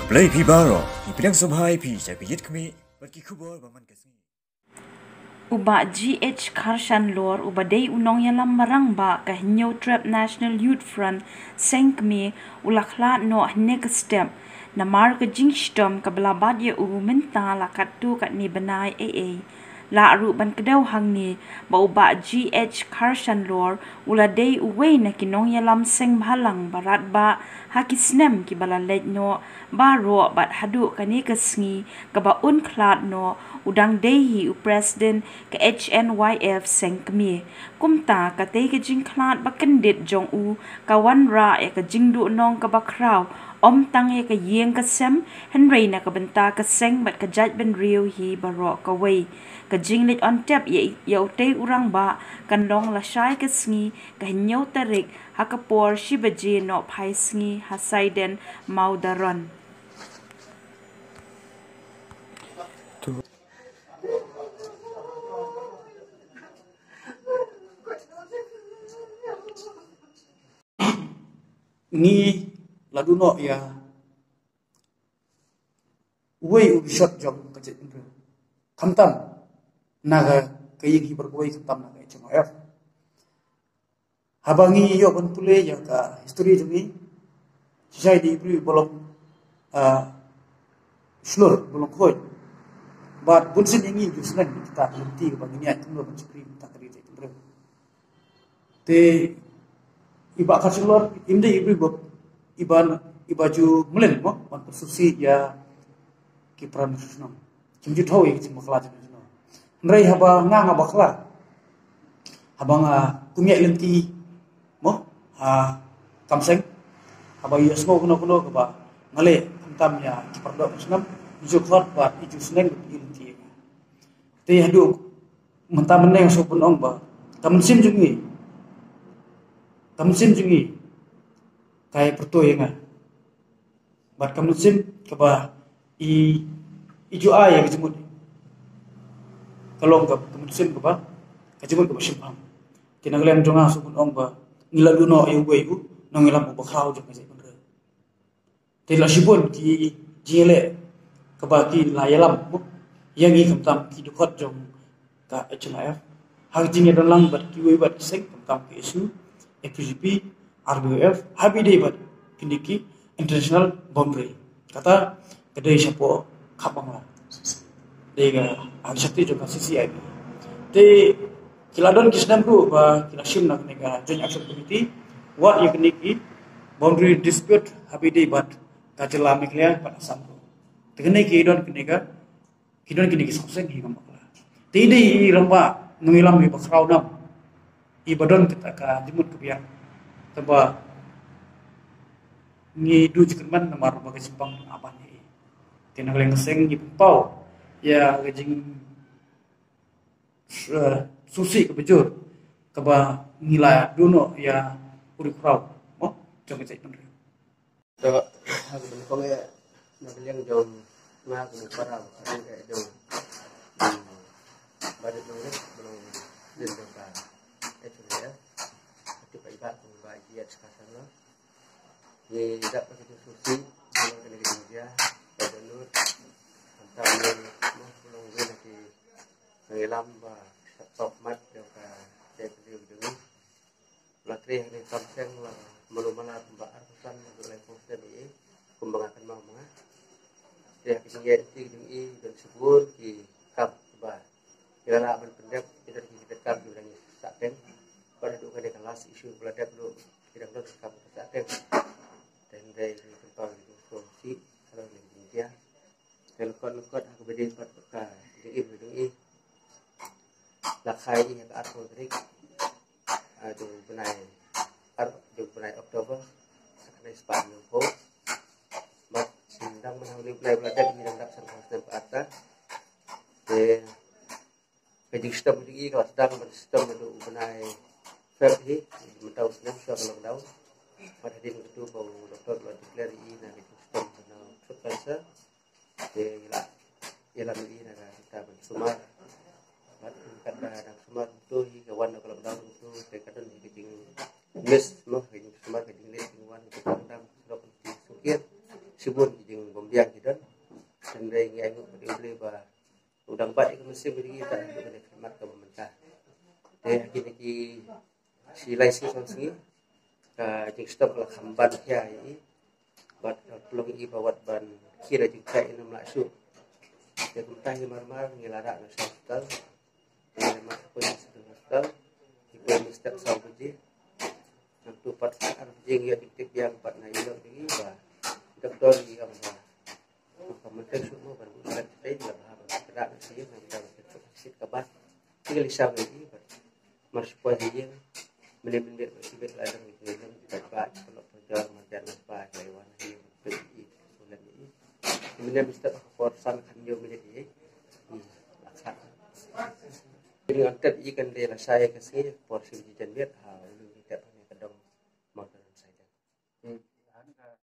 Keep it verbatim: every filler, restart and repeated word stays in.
Blei phi baroh, ngi pdiang sngewbha ïa phi sha ka Ïit Khmih bad ki khubor ba man ka sngi. U Bah G H Kharshanlor, uba dei u nongïalam rangbah ka Hynñiewtrep National Youth Front Seng Kmie, u la khlad noh hynne ka step namar ka jingshitom kaba la bat ïa u mynta la katto katne bnai ei ei. Lah ruh ban kdew hangne ba u Bah G H Kharshanlor u la dei uwei na ki nongïalam seng bhalang ba radbah ha ki snem kiba la leit noh, baroh bad haduh kane ka sngi kaba un khlad noh, u dang dei hi u President ka H N Y F Seng Kmie. Kumta katei ka jingkhlad ba kyndit jong u ka wanrah ïa ka jingduhnong kaba khraw, ym tang ïa ka ïing ka sem, hynrei na ka bynta ka seng bad ka jaitbynriew hi baroh kawei. Ka jingleit on tep ïa, ïa utei u rangbah kan long lashai ka sngi, ka hynñiew tarik, ha ka por shi baje nohphai sngi ha Saiden, Mawdaron. Ngi la duh noh ïa uwei u bishop jong ka jaitbynriew, khamtam na ka, ka ïing hi baroh kawei, khamtam na ka H N Y F. Haba ngi ïoh ban pule ïa ka history jong ngi, shisha i dei i briew ba long, ah, shlur, ba long khuid. Bad bunsien ïa ngi ju sneng kita ki lynti ba ngi ïaid kumno ban shakri mynta ka ri jaitbynriew. Te i Bah Kharshanlor im dei i briew ba, iba, iba ju mlien mo ban pynsngewsih ïa ki para nongshong shnong. Kim ju thaw ïa ki jingbakla jong ki jong. Hynrei haba nga nga bakla, haba nga kum ïaid lynti mo ha kam seng, haba ïohsngew kano kano kaba nga leh khamtam ïa ki para doh snem, i ju khot bad i ju sneng bad i lynti ïa nga. Te haduh mynta mynne nga sngewbha ban ong ba ka mynsiem jong ngi, ka mynsiem jong ngi ka ïa pyrto ïa nga. Bad ka mynsiem kaba i, i ju ai ïa ka jingmut, ka long ka, ka mynsiem kaba, ka jingmut kaba shemphang. Te na ka liang jong nga sngewbha ban ong ba ngi la duh noh ïa uwei u nongïalam uba khraw jong ka jaitbynriew. Te la shibun ki jingïaleh kaba ki la ïalam ïa ngi khamtam ki dkhot jong ka H N Y F ha ka jingïadon lang bad kiwei bad ki seng khamtam ka ASU, FPGP, RBYF, ha ba ïadei bad kine ki international boundary. Kata ka dei shapoh Khap Bangla, dei ka, ah, shakti jong ka C C I B. Te ki la don ki snem ruh ba ki la shim na kane ka Joint Action Committee wat ïa kine ki boundary dispute ha ba ïadei bad ka jylla Meghalaya bad Assam ruh. Te kine ki don kine ka, ki don kine ki sawseng hi ngam bakla. Te i dei i rangbah nongïalam iba khraw nam, iba don kata ka jingmut ka biang. Te ba ngi duh jingkyrmen namar ba ka jingpang nga ban hi. Te na ka liang ka seng ngi pynpaw ïa ka jing, eh, sngewsih kaba jur kaba ngi la duh noh ïa u riewkhraw mo jong ka jaitbynriew. To, ha ka ban pang ïa na ka liang jong nga kum u para ba ka ri ka jong, hmm, ba dei jong ri ba long din jong ka H N Y F. Ka tip ai ba kum ba ji at ka san lo. Ngi dap ka jingsusi, ngi dap ka jingja, ka jalur, khamtam ngi, mo, long wei na ki nongïalam ba sha top mat jong ka jaitbynriew jong ngi. La trei ha kane ka kam seng la malu mala kumba arphew san haduh laiphew san ïa, kumba nga kynmaw ma nga. Te ha ka jingïaid lynti jong i don shibun ki kam ba ngi la lah ban pyndep, ki don ki kam kiba dang sah keng. Bad haduh kane ka last issue ba la dep ruh ki dang don ki kam kiba sah keng. Te hynrei ngi pynpaw ïa ki jingsngewsih halor kane ka jingïaid. Te lyngkot lyngkot ha kaba ïadei bad ka jingim jong i, la kha i ha ka arphew tarik, ah, jong u bnai, ar, jong u bnai October, ha ka khyndai spah hynñiewphew. Bad ngi dang mynta ha une u bnai ba la dep ngi dang dap sanphew snem ka ar ta. Te ka jingshitom jong i ka la sdang ban shitom naduh u bnai Feb hi, mynta u snem shuwa ka lockdown. Bad hadien katu ba u doktor u la declare i na ka jingshitom kane ka food cancer. Te ngi la ïalam ïa i na ka bynta ban sumar. Bad katba dang sumar kumto hi ka wan na ka lockdown kumto te ka don hi ka jingmiss mo, ka jingsumar, ka jingleit jingwan, ka jingdam surok, ka jingsukir. Shibun ka jing biang ki don. Hynrei ngi ai nguh ïa U Blei ba u dang bat ïa ka mynsiem ka jong ngi, ta ha ka khidmat kaba mynta. Te ha kine ki shi lai sngi san sngi ka jingshitom ka la kham ban khia ïa i. Bad ka pynlong ïa i ba wat ban khie da jingkhia, i nym lah shuh. Te kumta hi mar mar ngi la rah na hospital. Ngi la mat poi na hospital. Ngi poi mynstep saw baje. Nangtu pat ar baje ngi ïoh jingtip biang pat na i lok jong i ba doktor i ong ba ka mynta shuh mo ban buh stet, te i la bha ban kyrpad na ka ïing, namar ba ka tuk ka sit ka bat. Te ka lisa ngi i bad mar shu poi ha ïing, mynne mynmiet ba shibit la dang i lem i bad ba ka lok pynjor marjan na ba ka i wan ha ïing, peit i u lem i. Mynne mynstep ha ka por san khathynñiew minit i la khlad. Ring antet i kan dei la shai ka sngi por shi baje janmiet ha